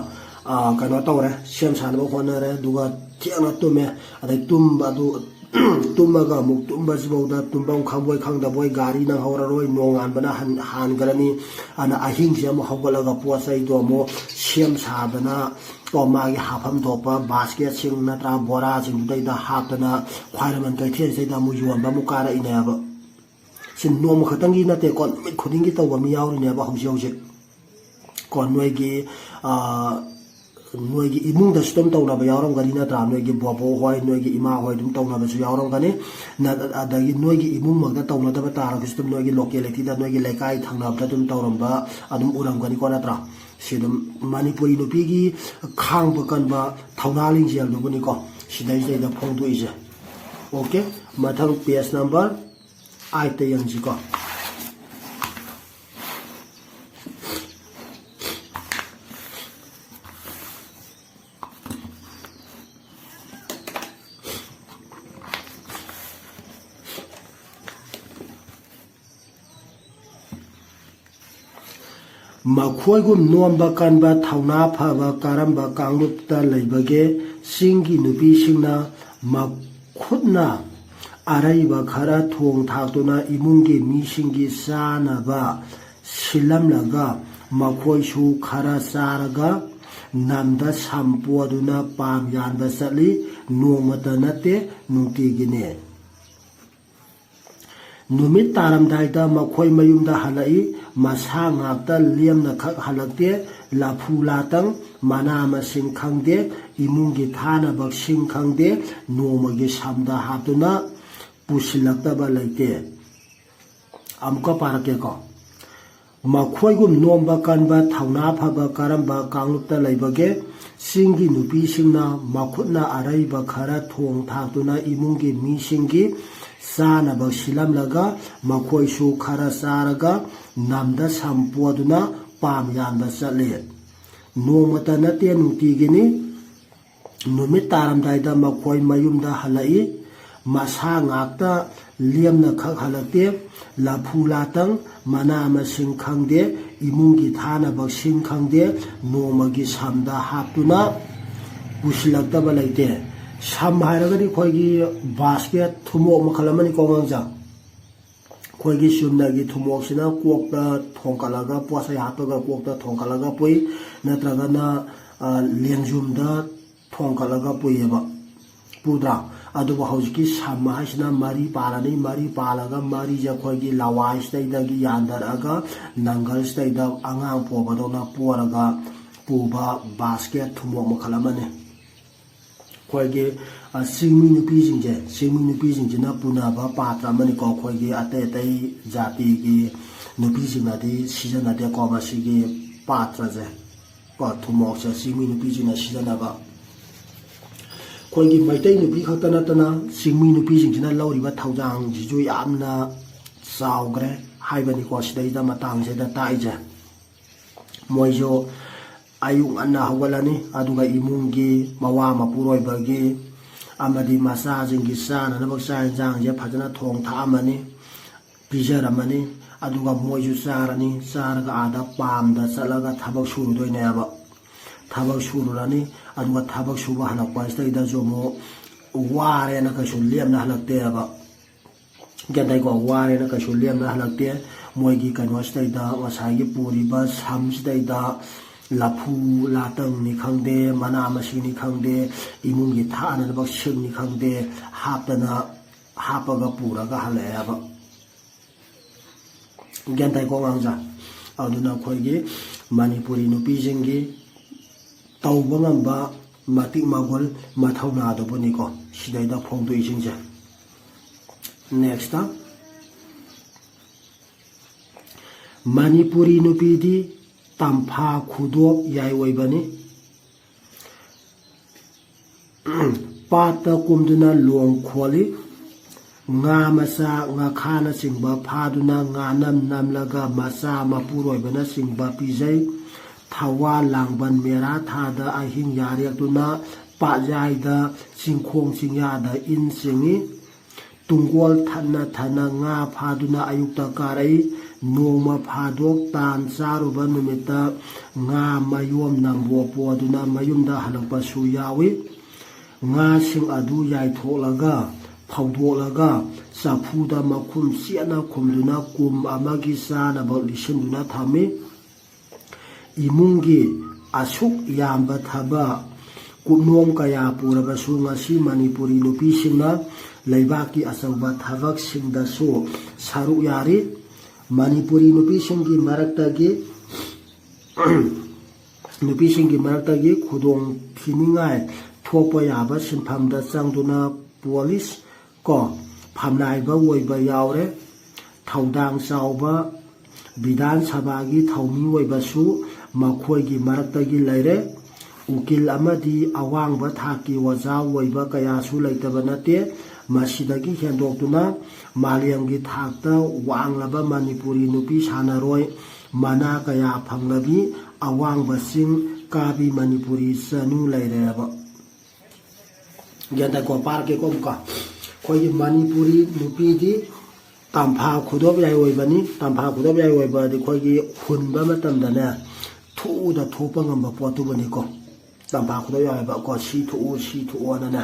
ꯑ, ꯀꯩꯅꯣ ꯇꯧꯔꯦ, ꯁꯦꯝ ꯁꯥꯅꯕ ꯍꯣꯠꯅꯔꯦ, ꯑꯗꯨꯒ ꯊꯦꯡꯅ ꯇꯨꯝꯃꯦ꯫ ꯑꯗꯩ ꯇꯨꯝꯕ ꯑꯗꯨ, ꯇꯨꯝꯃꯒ ꯑꯃꯨꯛ ꯇꯨꯝꯕꯁꯤꯐꯥꯎꯗ ꯇꯨꯝꯐꯝ ꯈꯪꯕꯣꯏ ꯈꯪꯗꯕꯣꯏ ꯒꯥꯔꯤ ꯅꯪꯍꯧꯔꯔꯣꯏ, ꯅꯣꯡꯉꯥꯟꯕꯅ ꯍꯟ-, ꯍꯥꯟꯈ꯭ꯔꯅꯤ꯫ ꯑꯗꯨꯅ ꯑꯍꯤꯡꯁꯦ ꯑꯃꯨꯛ ꯍꯧꯒꯠꯂꯒ ꯄꯣꯠ ꯆꯩꯗꯣ ꯑꯃꯨꯛ ꯁꯦꯝ ꯁꯥꯗꯅ, ꯀꯣ, ꯃꯥꯒꯤ ꯍꯥꯞꯐꯝ ꯊꯣꯛꯄ ꯕꯥꯁꯀꯦꯠꯁꯤꯡ ꯅꯠꯇ꯭ꯔꯥ ꯕꯣꯔꯥꯁꯤꯡꯗꯨꯗꯩꯗ ꯍꯥꯞꯇꯅ ꯈ꯭ꯋꯥꯏꯔꯝꯕꯟ ꯀꯩꯊꯦꯜꯁꯤꯗ ꯑꯃꯨꯛ ꯌꯣꯟꯕ ꯑꯃꯨꯛ ꯀꯥꯔꯛꯏꯅꯦꯕ꯫ ꯁꯤ ꯅꯣꯡꯃ ꯈꯛꯇꯪꯒꯤ ꯅꯠꯇꯦꯀꯣ, ꯅꯨꯃꯤꯠ ꯈꯨꯗꯤꯡꯒꯤ ꯇꯧꯕ ꯃꯤ ꯌꯥꯎꯔꯤꯅꯦꯕ ꯍꯧꯖꯤꯛ ꯍꯧꯖꯤꯛ꯫ ꯀꯣ, ꯅꯣꯏꯒꯤ, ꯑ, ꯅꯣꯏꯒꯤ ꯏꯃꯨꯡꯗꯁꯨ ꯑꯗꯨꯝ ꯇꯧꯅꯕ ꯌꯥꯎꯔꯝꯒꯅꯤ ꯅꯠꯇ꯭ꯔꯥ? ꯅꯣꯏꯒꯤ ꯕꯣꯕꯣ ꯍꯣꯏ, ꯅꯣꯏꯒꯤ ꯏꯃꯥ ꯍꯣꯏ ꯑꯗꯨꯝ ꯇꯧꯅꯕꯁꯨ ꯌꯥꯎꯔꯝꯒꯅꯤ꯫ ꯅ-, ꯑꯗꯒꯤ ꯅꯣꯏꯒꯤ ꯏꯃꯨꯡꯃꯛꯇ ꯇꯧꯅꯗꯕ ꯇꯥꯔꯒꯁꯨ ꯑꯗꯨꯝ ꯅꯣꯏꯒꯤ ꯂꯣꯀꯦꯂꯤꯇꯤꯗ, ꯅꯣꯏꯒꯤ ꯂꯩꯀꯥꯏ ꯊꯪꯅꯕꯗ ꯑꯗꯨꯝ ꯇꯧꯔꯝꯕ ꯑꯗꯨꯝ ꯎꯔꯝꯒꯅꯤꯀꯣ ꯅꯠꯇ꯭ꯔꯥ? ꯁꯤ ꯑꯗꯨꯝ ꯃꯅꯤꯄꯨꯔꯤ ꯅꯨꯄꯤꯒꯤ ꯈꯥꯡꯕ ꯀꯟꯕ ꯊꯧꯅꯥ ꯂꯤꯡꯖꯦꯜꯗꯨꯕꯨꯅꯤꯀꯣ ꯁꯤꯗꯩꯁꯤꯗꯩꯗ ꯐꯣꯡꯗꯣꯛꯏꯁꯦ꯫ ꯑꯣꯀꯦ, ꯃꯊꯪ ꯄꯦꯖ ꯅꯝꯕꯔ ꯑꯥꯏꯠꯇ ꯌꯦꯡꯁꯤꯀꯣ꯫ ꯃꯈꯣꯏꯒꯨꯝ ꯅꯣꯝꯕ ꯀꯟꯕ ꯊꯧꯅꯥ ꯐꯕ ꯀꯔꯝꯕ ꯀꯥꯡꯂꯨꯞꯇ ꯂꯩꯕꯒꯦ? ꯆꯤꯡꯒꯤ ꯅꯨꯄꯤꯁꯤꯡꯅ ꯃꯈꯨꯠꯅ ꯑꯔꯩꯕ ꯈꯔ ꯊꯣꯡ ꯊꯥꯛꯇꯨꯅ ꯏꯃꯨꯡꯒꯤ ꯃꯤꯁꯤꯡꯒꯤ ꯆꯥꯅꯕ ꯁꯤꯜꯂꯝꯂꯒ ꯃꯈꯣꯏꯁꯨ ꯈꯔ ꯆꯥꯔꯒ ꯅꯝꯗ ꯁꯝ ꯄꯣꯗꯨꯅ ꯄꯥꯝ ꯌꯥꯟꯕ ꯆꯠꯂꯤ꯫ ꯅꯣꯡꯃꯇ ꯅꯠꯇꯦ, ꯅꯨꯡꯇꯤꯒꯤꯅꯦ꯫ ꯅꯨꯃꯤꯠ ꯇꯥꯔꯝꯗꯥꯏꯗ ꯃꯈꯣꯏ ꯃꯌꯨꯝꯗ ꯍꯜꯂꯛꯏ꯫ ꯃꯁꯥ ꯉꯥꯛꯇ ꯂꯦꯝꯅꯈꯛ ꯍꯜꯂꯛꯇꯦ꯫ ꯂꯐꯨ ꯂꯥꯇꯪ, ꯃꯅꯥ ꯃꯁꯤꯡ ꯈꯪꯗꯦ, ꯏꯃꯨꯡꯒꯤ ꯊꯥꯅꯕꯁꯤꯡ ꯈꯪꯗꯦ, ꯅꯣꯡꯃꯒꯤ ꯁꯝꯗ ꯍꯥꯞꯇꯨꯅ ꯄꯨꯁꯤꯜꯂꯛꯇꯕ ꯂꯩꯇꯦ꯫ ꯑꯃꯨꯛꯀ ꯄꯥꯔꯛꯀꯦꯀꯣ꯫ ꯃꯈꯣꯏꯒꯨꯝ ꯅꯣꯝꯕ ꯀꯟꯕ ꯊꯧꯅꯥ ꯐꯕ ꯀꯔꯝꯕ ꯀꯥꯡꯂꯨꯞꯇ ꯂꯩꯕꯒꯦ? ꯆꯤꯡꯒꯤ ꯅꯨꯄꯤꯁꯤꯡꯅ ꯃꯈꯨꯠꯅ ꯑꯔꯩꯕ ꯈꯔ ꯊꯣꯡ ꯊꯥꯛꯇꯨꯅ ꯏꯃꯨꯡꯒꯤ ꯃꯤꯁꯤꯡꯒꯤ ꯆꯥꯅꯕ ꯁꯤꯜꯂꯝꯂꯒ ꯃꯈꯣꯏꯁꯨ ꯈꯔ ꯆꯥꯔꯒ ꯅꯝꯗ ꯁꯝ ꯄꯣꯗꯨꯅ ꯄꯥꯝ ꯌꯥꯟꯕ ꯆꯠꯂꯤ꯫ ꯅꯣꯡꯃꯇ ꯅꯠꯇꯦ, ꯅꯨꯡꯇꯤꯒꯤꯅꯤ꯫ ꯅꯨꯃꯤꯠ ꯇꯥꯔꯝꯗꯥꯏꯗ ꯃꯈꯣꯏ ꯃꯌꯨꯝꯗ ꯍꯜꯂꯛꯏ꯫ ꯃꯁꯥ ꯉꯥꯛꯇ ꯂꯦꯝꯅ ꯈꯛ ꯍꯜꯂꯛꯇꯦ꯫ ꯂꯐꯨ ꯂꯥꯇꯪ, ꯃꯅꯥ ꯃꯁꯤꯡ ꯈꯪꯗꯦ, ꯏꯃꯨꯡꯒꯤ ꯊꯥꯅꯕ ꯁꯤꯡ ꯈꯪꯗꯦ, ꯅꯣꯡꯃꯒꯤ ꯁꯝꯗ ꯍꯥꯞꯇꯨꯅ ꯄꯨꯁꯤꯜꯂꯛꯇꯕ ꯂꯩꯇꯦ꯫ ꯁꯝ ꯍꯥꯏꯔꯒꯗꯤ ꯑꯩꯈꯣꯏꯒꯤ ꯕꯥꯁꯀꯦꯠ, ꯊꯨꯝꯃꯣꯛ ꯃꯈꯜ ꯑꯃꯅꯤꯀꯣ, ꯑꯉꯥꯡꯁꯦ꯫ ꯑꯩꯈꯣꯏꯒꯤ ꯆꯨꯝꯅꯒꯤ ꯊꯨꯝꯃꯣꯛꯁꯤꯅ ꯀꯣꯛꯇ ꯊꯣꯡꯀꯠꯂꯒ, ꯄꯣꯠ ꯆꯩ ꯍꯥꯞꯄꯒ ꯀꯣꯛꯇ ꯊꯣꯡꯀꯠꯂꯒ ꯄꯨꯏ, ꯅꯠꯇ꯭ꯔꯒꯅ, ꯑ, ꯂꯦꯡꯖꯨꯝꯗ ꯊꯣꯡꯀꯠꯂꯒ ꯄꯨꯏꯌꯦꯕ, ꯄꯨꯗ꯭ꯔꯥ? ꯑꯗꯨꯕꯨ ꯍꯧꯖꯤꯛꯀꯤ ꯁꯝ ꯍꯥꯏꯁꯤꯅ ꯃꯔꯤ ꯄꯥꯜꯂꯅꯤ, ꯃꯔꯤ ꯄꯥꯜꯂꯒ ꯃꯔꯤꯁꯦ ꯑꯩꯈꯣꯏꯒꯤ ꯂꯋꯥꯏꯁꯤꯗꯩꯗꯒꯤ ꯌꯥꯟꯊꯔꯛꯑꯒ ꯅꯪꯒꯜꯁꯤꯗꯩꯗ ꯑꯉꯥꯡ ꯄꯣꯕꯗꯧꯅ ꯄꯣꯔꯒ ꯄꯨꯕ ꯕꯥꯁꯀꯦꯠ, ꯊꯨꯝꯃꯣꯛ ꯃꯈꯜ ꯑꯃꯅꯤ꯫ ꯑꯩꯈꯣꯏꯒꯤ, ꯑ, ꯆꯤꯡꯃꯤ ꯅꯨꯄꯤꯁꯤꯡꯁꯦ, ꯆꯤꯡꯃꯤ ꯅꯨꯄꯤꯁꯤꯡꯁꯤꯅ ꯄꯨꯅꯕ ꯄꯥꯇ꯭ꯔ ꯑꯃꯅꯤꯀꯣ꯫ ꯑꯩꯈꯣꯏꯒꯤ ꯑꯇꯩ ꯑꯇꯩ ꯖꯥꯇꯤꯒꯤ ꯅꯨꯄꯤꯁꯤꯡꯅꯗꯤ ꯁꯤꯖꯤꯟꯅꯗꯦꯀꯣ ꯃꯁꯤꯒꯤ ꯄꯥꯇ꯭ꯔꯁꯦ꯫ ꯀꯣ, ꯊꯨꯝꯃꯣꯛꯁꯦ ꯆꯤꯡꯃꯤ ꯅꯨꯄꯤꯁꯤꯡꯅ ꯁꯤꯖꯤꯟꯅꯕ꯫ ꯑꯩꯈꯣꯏꯒꯤ ꯃꯩꯇꯩ ꯅꯨꯄꯤ ꯈꯛꯇ ꯅꯠꯇꯅ ꯆꯤꯡꯃꯤ ꯅꯨꯄꯤꯁꯤꯡꯁꯤꯅ ꯂꯧꯔꯤꯕ ꯊꯧꯗꯥꯡꯁꯤꯁꯨ ꯌꯥꯝꯅ ꯆꯥꯎꯈ꯭ꯔꯦ ꯍꯥꯏꯕꯅꯤꯀꯣ ꯁꯤꯗꯩꯗ ꯃꯇꯥꯡꯁꯤꯗ ꯇꯥꯛꯏꯁꯦ꯫ ꯃꯣꯏꯁꯨ ꯑꯌꯨꯛ ꯉꯟꯅ ꯍꯧꯒꯠꯂꯅꯤ, ꯑꯗꯨꯒ ꯏꯃꯨꯡꯒꯤ ꯃꯋꯥ ꯃꯄꯨꯔꯣꯏꯕꯒꯤ ꯑꯃꯗꯤ ꯃꯆꯥꯁꯤꯡꯒꯤ ꯆꯥꯅꯅꯕ ꯆꯥꯛ ꯌꯦꯟꯁꯥꯡꯁꯦ ꯐꯖꯅ ꯊꯣꯡ ꯊꯥꯛꯑꯝꯃꯅꯤ, ꯄꯤꯖꯔꯝꯃꯅꯤ꯫ ꯑꯗꯨꯒ ꯃꯣꯏꯁꯨ ꯆꯥꯔꯅꯤ, ꯆꯥꯔꯒ ꯑꯥꯗ ꯄꯥꯝꯗ ꯆꯠꯂꯒ ꯊꯕꯛ ꯁꯨꯔꯨꯗꯣꯏꯅꯦꯕ꯫ ꯊꯕꯛ ꯁꯨꯔꯨꯔꯅꯤ, ꯑꯗꯨꯒ ꯊꯕꯛ ꯁꯨꯕ ꯍꯜꯂꯛꯄ ꯑꯁꯤꯗꯩꯗꯁꯨ ꯑꯃꯨꯛ ꯋꯥꯔꯦꯅ ꯀꯩꯁꯨ ꯂꯦꯝꯅ ꯍꯜꯂꯛꯇꯦꯕ꯫ ꯒ꯭ꯌꯥꯟ ꯇꯥꯏꯀꯣ? ꯋꯥꯔꯦꯅ ꯀꯩꯁꯨ ꯂꯦꯝꯅ ꯍꯜꯂꯛꯇꯦ꯫ ꯃꯣꯏꯒꯤ ꯀꯩꯅꯣꯁꯤꯗꯩꯗ ꯉꯁꯥꯏꯒꯤ ꯄꯨꯔꯤꯕ ꯁꯝꯁꯤꯗꯩꯗ ꯂꯐꯨ ꯂꯥꯇꯪꯅꯤ ꯈꯪꯗꯦ, ꯃꯅꯥ ꯃꯁꯤꯡꯅꯤ ꯈꯪꯗꯦ, ꯏꯃꯨꯡꯒꯤ ꯊꯥꯅꯅꯕ ꯁꯤꯡꯅꯤ ꯈꯪꯗꯦ, ꯍꯥꯞꯇꯅ, ꯍꯥꯞꯄꯒ ꯄꯨꯔꯒ ꯍꯜꯂꯛꯑꯦꯕ꯫ ꯒ꯭ꯌꯥꯟ ꯇꯥꯏꯀꯣ ꯑꯉꯥꯡꯁꯦ? ꯑꯗꯨꯅ ꯑꯩꯈꯣꯏꯒꯤ ꯃꯅꯤꯄꯨꯔꯤ ꯅꯨꯄꯤꯁꯤꯡꯒꯤ ꯇꯧꯕ ꯉꯝꯕ ꯃꯇꯤꯛ ꯃꯒꯨꯜ, ꯃꯊꯧꯅꯥꯗꯨꯕꯨꯅꯤꯀꯣ ꯁꯤꯗꯩꯗ ꯐꯣꯡꯗꯣꯛꯏꯁꯤꯡꯁꯦ꯫ Next, ꯃꯅꯤꯄꯨꯔꯤ ꯅꯨꯄꯤꯗꯤ ꯇꯝꯐꯥ ꯈꯨꯗꯣꯞ ꯌꯥꯏ ꯑꯣꯏꯕꯅꯤ꯫ ꯄꯥꯠꯇ ꯀꯨꯝꯗꯨꯅ ꯂꯣꯡ ꯈꯣꯜꯂꯤ꯫ ꯉꯥ ꯃꯆꯥ, ꯉꯥꯈꯥꯅꯆꯤꯡꯕ ꯐꯥꯗꯨꯅ ꯉꯥꯅꯝ ꯅꯝꯂꯒ ꯃꯆꯥ ꯃꯄꯨꯔꯣꯏꯕꯅꯆꯤꯡꯕ ꯄꯤꯖꯩ꯫ ꯊꯋꯥ ꯂꯥꯡꯕꯟ ꯃꯦꯔꯥ ꯊꯥꯗ ꯑꯍꯤꯡ ꯌꯥꯔꯦꯛꯇꯨꯅ ꯄꯥꯠꯌꯥꯏꯗ ꯆꯤꯡꯈꯣꯡ ꯆꯤꯡꯌꯥꯗ ꯏꯟ ꯆꯤꯡꯏ꯫ ꯇꯨꯡꯒꯣꯜ ꯊꯟꯅ ꯊꯟꯅ ꯉꯥ ꯐꯥꯗꯨꯅ ꯑꯌꯨꯛꯇ ꯀꯥꯔꯛꯏ꯫ ꯅꯣꯡꯃ ꯐꯥꯗꯣꯛ ꯇꯥꯟ ꯆꯥꯔꯨꯕ ꯅꯨꯃꯤꯠꯇ ꯉꯥ ꯃꯌꯣꯝ ꯅꯝꯕꯣ ꯄꯣꯗꯨꯅ ꯃꯌꯨꯝꯗ ꯍꯜꯂꯛꯄꯁꯨ ꯌꯥꯎꯏ꯫ ꯉꯥꯁꯤꯡ ꯑꯗꯨ ꯌꯥꯏꯊꯣꯛꯂꯒ, ꯐꯧꯗꯣꯛꯂꯒ, ꯆꯐꯨꯗ ꯃꯈꯨꯝ ꯆꯦꯠꯅ ꯈꯨꯝꯗꯨꯅ ꯀꯨꯝ ꯑꯃꯒꯤ ꯆꯥꯅꯕ ꯂꯤꯁꯤꯟꯗꯨꯅ ꯊꯝꯃꯤ꯫ ꯏꯃꯨꯡꯒꯤ ꯑꯁꯨꯛ ꯌꯥꯝꯕ ꯊꯕꯛ, ꯀꯨꯞꯅꯣꯝ ꯀꯌꯥ ꯄꯨꯔꯕꯁꯨ ꯉꯁꯤ ꯃꯅꯤꯄꯨꯔꯤ ꯅꯨꯄꯤꯁꯤꯡꯅ ꯂꯩꯕꯥꯛꯀꯤ ꯑꯆꯧꯕ ꯊꯕꯛꯁꯤꯡꯗꯁꯨ ꯁꯔꯨꯛ ꯌꯥꯔꯤ꯫ ꯃꯅꯤꯄꯨꯔꯤ ꯅꯨꯄꯤꯁꯤꯡꯒꯤ ꯃꯔꯛꯇꯒꯤ, ꯅꯨꯄꯤꯁꯤꯡꯒꯤ ꯃꯔꯛꯇꯒꯤ ꯈꯨꯗꯣꯡ ꯊꯤꯅꯤꯡꯉꯥꯏ ꯊꯣꯛꯄ ꯌꯥꯕ ꯁꯤꯟꯐꯝꯗ ꯆꯪꯗꯨꯅ ꯄꯣꯂꯤꯁ ꯀꯣ, ꯐꯝꯅꯥꯏꯕ ꯑꯣꯏꯕ ꯌꯥꯎꯔꯦ꯫ ꯊꯧꯗꯥꯡ ꯆꯥꯎꯕ ꯕꯤꯙꯥꯟ ꯁꯚꯥꯒꯤ ꯊꯧꯃꯤ ꯑꯣꯏꯕꯁꯨ ꯃꯈꯣꯏꯒꯤ ꯃꯔꯛꯇꯒꯤ ꯂꯩꯔꯦ꯫ ꯎꯀꯤꯜ ꯑꯃꯗꯤ ꯑꯋꯥꯡꯕ ꯊꯥꯛꯀꯤ ꯑꯣꯖꯥ ꯑꯣꯏꯕ ꯀꯌꯥꯁꯨ ꯂꯩꯇꯕ ꯅꯠꯇꯦ꯫ ꯃꯁꯤꯗꯒꯤ ꯍꯦꯟꯗꯣꯛꯇꯨꯅ ꯃꯥꯂꯦꯝꯒꯤ ꯊꯥꯛꯇ ꯋꯥꯡꯂꯕ ꯃꯅꯤꯄꯨꯔꯤ ꯅꯨꯄꯤ ꯁꯥꯟꯅꯔꯣꯏ ꯃꯅꯥ ꯀꯌꯥ ꯐꯪꯂꯕꯤ ꯑꯋꯥꯡꯕ ꯆꯤꯡ ꯀꯥꯕꯤ ꯃꯅꯤꯄꯨꯔꯤ ꯆꯅꯨ ꯂꯩꯔꯦꯕ꯫ ꯒ꯭ꯌꯥꯟ ꯇꯥꯏꯀꯣ? ꯄꯥꯔꯛꯀꯦꯀꯣ ꯑꯃꯨꯛꯀ꯫ ꯑꯩꯈꯣꯏꯒꯤ ꯃꯅꯤꯄꯨꯔꯤ ꯅꯨꯄꯤꯗꯤ ꯇꯝꯐꯥ ꯈꯨꯗꯣꯞ ꯌꯥꯏ ꯑꯣꯏꯕꯅꯤ꯫ ꯇꯝꯐꯥ ꯈꯨꯗꯣꯞ ꯌꯥꯏ ꯑꯣꯏꯕꯗꯤ ꯑꯩꯈꯣꯏꯒꯤ ꯍꯨꯟꯕ ꯃꯇꯝꯗꯅꯦ, ꯊꯨꯗ ꯊꯣꯛꯄ ꯉꯝꯕ ꯄꯣꯠꯇꯨꯕꯨꯅꯤꯀꯣ꯫ ꯇꯝꯐꯥ ꯈꯨꯗꯣꯞ ꯌꯥꯏ ꯑꯣꯏꯕ ꯀꯣ, "ꯁꯤ ꯊꯣꯛꯎ, ꯁꯤ ꯊꯣꯛꯑꯣꯅꯅꯦ",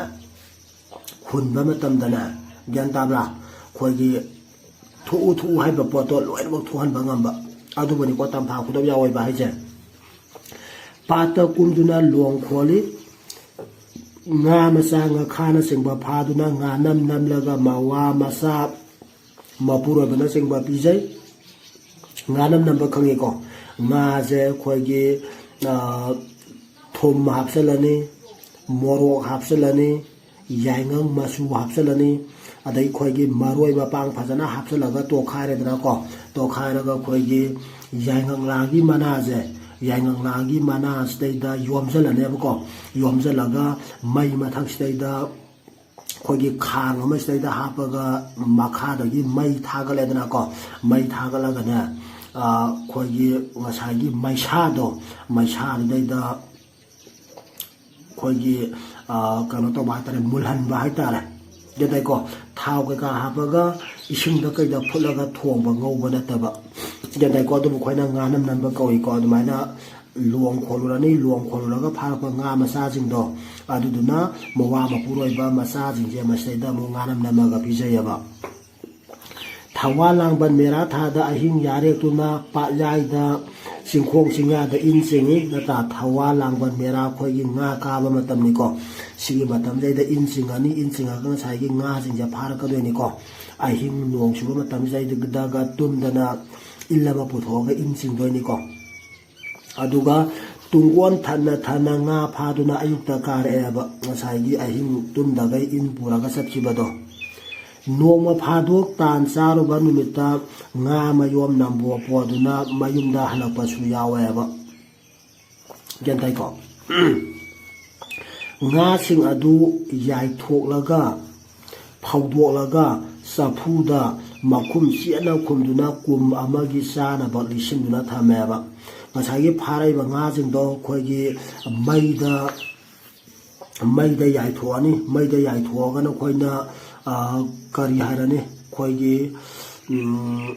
ꯍꯨꯟꯕ ꯃꯇꯝꯗꯅꯦ, ꯒ꯭ꯌꯥꯟ ꯇꯥꯕ꯭ꯔꯥ? ꯑꯩꯈꯣꯏꯒꯤ ꯊꯣꯛꯎ ꯊꯣꯛꯎ ꯍꯥꯏꯕ ꯄꯣꯠꯇꯣ ꯂꯣꯏꯅꯃꯛ ꯊꯣꯛꯍꯟꯕ ꯉꯝꯕ, ꯑꯗꯨꯕꯨꯅꯤꯀꯣ ꯇꯝꯐꯥ ꯈꯨꯗꯣꯞ ꯌꯥꯏ ꯑꯣꯏꯕ ꯍꯥꯏꯁꯦ꯫ ꯄꯥꯠꯇ ꯀꯨꯝꯗꯨꯅ ꯂꯣꯡ ꯈꯣꯜꯂꯤ꯫ ꯉꯥ ꯃꯆꯥ, ꯉꯥꯈꯥꯅꯆꯤꯡꯕ ꯐꯥꯗꯨꯅ ꯉꯥꯅꯝ ꯅꯝꯂꯒ ꯃꯋꯥ ꯃꯆꯥ, ꯃꯄꯨꯔꯣꯏꯕꯅꯆꯤꯡꯕ ꯄꯤꯖꯩ꯫ ꯉꯥꯅꯝ ꯅꯝꯕ ꯈꯪꯉꯤꯀꯣ? ꯉꯥꯁꯦ ꯑꯩꯈꯣꯏꯒꯤ, ꯑ, ꯊꯨꯝ ꯍꯥꯞꯆꯤꯜꯂꯅꯤ, ꯃꯣꯔꯣꯛ ꯍꯥꯞꯆꯤꯜꯂꯅꯤ, ꯌꯥꯏꯉꯪ ꯃꯆꯨ ꯍꯥꯞꯆꯤꯜꯂꯅꯤ, ꯑꯗꯩ ꯑꯩꯈꯣꯏꯒꯤ ꯃꯔꯣꯏ ꯃꯄꯥꯡ ꯐꯖꯅ ꯍꯥꯞꯆꯤꯜꯂꯒ ꯇꯣꯈꯥꯏꯔꯦꯗꯅꯀꯣ꯫ ꯇꯣꯈꯥꯏꯔꯒ ꯑꯩꯈꯣꯏꯒꯤ ꯌꯥꯏꯉꯪꯂꯥꯒꯤ ꯃꯅꯥꯁꯦ, ꯌꯥꯏꯉꯪꯂꯥꯒꯤ ꯃꯅꯥꯁꯤꯗꯩꯗ ꯌꯣꯝꯁꯤꯜꯂꯅꯦꯕꯀꯣ꯫ ꯌꯣꯝꯁꯤꯜꯂꯒ ꯃꯩ ꯃꯊꯛꯁꯤꯗꯩꯗ ꯑꯩꯈꯣꯏꯒꯤ ꯈꯥꯡ ꯑꯃ ꯁꯤꯗꯩꯗ ꯍꯥꯞꯄꯒ ꯃꯈꯥꯗꯒꯤ ꯃꯩ ꯊꯥꯒꯠꯂꯦꯗꯅꯀꯣ꯫ ꯃꯩ ꯊꯥꯒꯠꯂꯒꯅꯦ, ꯑꯩꯈꯣꯏꯒꯤ ꯉꯁꯥꯏꯒꯤ ꯃꯩꯁꯥꯗꯣ, ꯃꯩꯁꯥꯗꯨꯗꯩꯗ ꯑꯩꯈꯣꯏꯒꯤ ꯀꯩꯅꯣ ꯇꯧꯕ ꯍꯥꯏꯇꯥꯔꯦ, ꯃꯨꯜꯍꯟꯕ ꯍꯥꯏꯇꯥꯔꯦ꯫ ꯑꯗꯨꯗꯩꯀꯣ, ꯊꯥꯎ ꯀꯩꯀꯥ ꯍꯥꯞꯄꯒ ꯏꯁꯤꯡꯗ ꯀꯩꯗ ꯐꯨꯠꯂꯒ ꯊꯣꯡꯕ, ꯉꯧꯕ ꯅꯠꯇꯕ꯫ ꯑꯗꯨꯗꯩꯀꯣ, ꯑꯗꯨꯕꯨ ꯑꯩꯈꯣꯏꯅ ꯉꯥꯅꯝ ꯅꯝꯕ ꯀꯧꯏꯀꯣ꯫ ꯑꯗꯨꯃꯥꯏꯅ ꯂꯣꯡ ꯈꯣꯜꯂꯨꯔꯅꯤ꯫ ꯂꯣꯡ ꯈꯣꯜꯂꯨꯔꯒ ꯐꯥꯔꯛꯄ ꯉꯥ ꯃꯆꯥꯁꯤꯡꯗꯣ, ꯑꯗꯨꯗꯨꯅ ꯃꯋꯥ ꯃꯄꯨꯔꯣꯏꯕ ꯃꯆꯥꯁꯤꯡꯁꯦ ꯃꯁꯤꯗꯩꯗ ꯑꯃꯨꯛ ꯉꯥꯅꯝ ꯅꯝꯃꯒ ꯄꯤꯖꯩꯌꯦꯕ꯫ ꯊꯋꯥ ꯂꯥꯡꯕꯟ ꯃꯦꯔꯥ ꯊꯥꯗ ꯑꯍꯤꯡ ꯌꯥꯔꯦꯛꯇꯨꯅ ꯄꯥꯠꯌꯥꯏꯗ ꯆꯤꯡꯈꯣꯡ ꯆꯤꯡꯌꯥꯗ ꯏꯟ ꯆꯤꯡꯏ꯫ ꯅꯠꯇ꯭ꯔꯥ? ꯊꯋꯥ ꯂꯥꯡꯕꯟ ꯃꯦꯔꯥ ꯑꯩꯈꯣꯏꯒꯤ ꯉꯥ ꯀꯥꯕ ꯃꯇꯝꯅꯤꯀꯣ꯫ ꯁꯤꯒꯤ ꯃꯇꯝꯁꯤꯗꯩꯗ ꯏꯟ ꯆꯤꯡꯉꯅꯤ꯫ ꯏꯟ ꯆꯤꯡꯉꯒ ꯉꯁꯥꯏꯒꯤ ꯉꯥꯁꯤꯡꯁꯦ ꯐꯥꯔꯛꯀꯗꯣꯏꯅꯤꯀꯣ꯫ ꯑꯍꯤꯡ ꯅꯣꯡ ꯆꯨꯕ ꯃꯇꯝꯁꯤꯗꯩꯗꯒ ꯇꯨꯝꯗꯅ ꯏꯜ ꯑꯃ ꯄꯨꯊꯣꯛꯑꯒ ꯏꯟ ꯆꯤꯡꯗꯣꯏꯅꯤꯀꯣ꯫ ꯑꯗꯨꯒ ꯇꯨꯡꯒꯣꯟ ꯊꯟꯅ ꯊꯟꯅ ꯉꯥ ꯐꯥꯗꯨꯅ ꯑꯌꯨꯛꯇ ꯀꯥꯔꯛꯑꯦꯕ, ꯉꯁꯥꯏꯒꯤ ꯑꯍꯤꯡ ꯇꯨꯝꯗꯈꯩ ꯏꯟ ꯄꯨꯔꯒ ꯆꯠꯈꯤꯕꯗꯣ꯫ ꯅꯣꯡꯃ ꯐꯥꯗꯣꯛ ꯇꯥꯟ ꯆꯥꯔꯨꯕ ꯅꯨꯃꯤꯠꯇ ꯉꯥ ꯃꯌꯣꯝ ꯅꯝꯕꯣ ꯄꯣꯗꯨꯅ ꯃꯌꯨꯝꯗ ꯍꯜꯂꯛꯄꯁꯨ ꯌꯥꯎꯋꯦꯕ꯫ ꯒ꯭ꯌꯥꯟ ꯇꯥꯏꯀꯣ? ꯉꯥꯁꯤꯡ ꯑꯗꯨ ꯌꯥꯏꯊꯣꯛꯂꯒ, ꯐꯧꯗꯣꯛꯂꯒ, ꯆꯐꯨꯗ ꯃꯈꯨꯝ ꯆꯦꯠꯅ ꯈꯨꯝꯗꯨꯅ ꯀꯨꯝ ꯑꯃꯒꯤ ꯆꯥꯅꯕ ꯂꯤꯁꯤꯟꯗꯨꯅ ꯊꯝꯃꯦꯕ꯫ ꯉꯁꯥꯏꯒꯤ ꯐꯥꯔꯛꯏꯕ ꯉꯥꯁꯤꯡꯗꯣ ꯑꯩꯈꯣꯏꯒꯤ ꯃꯩꯗ, ꯃꯩꯗ ꯌꯥꯏꯊꯣꯛꯑꯅꯤ꯫ ꯃꯩꯗ ꯌꯥꯏꯊꯣꯛꯑꯒꯅ ꯑꯩꯈꯣꯏꯅ, ꯑ, ꯀꯔꯤ ꯍꯥꯏꯔꯅꯤ? ꯑꯩꯈꯣꯏꯒꯤ, ꯎꯝ,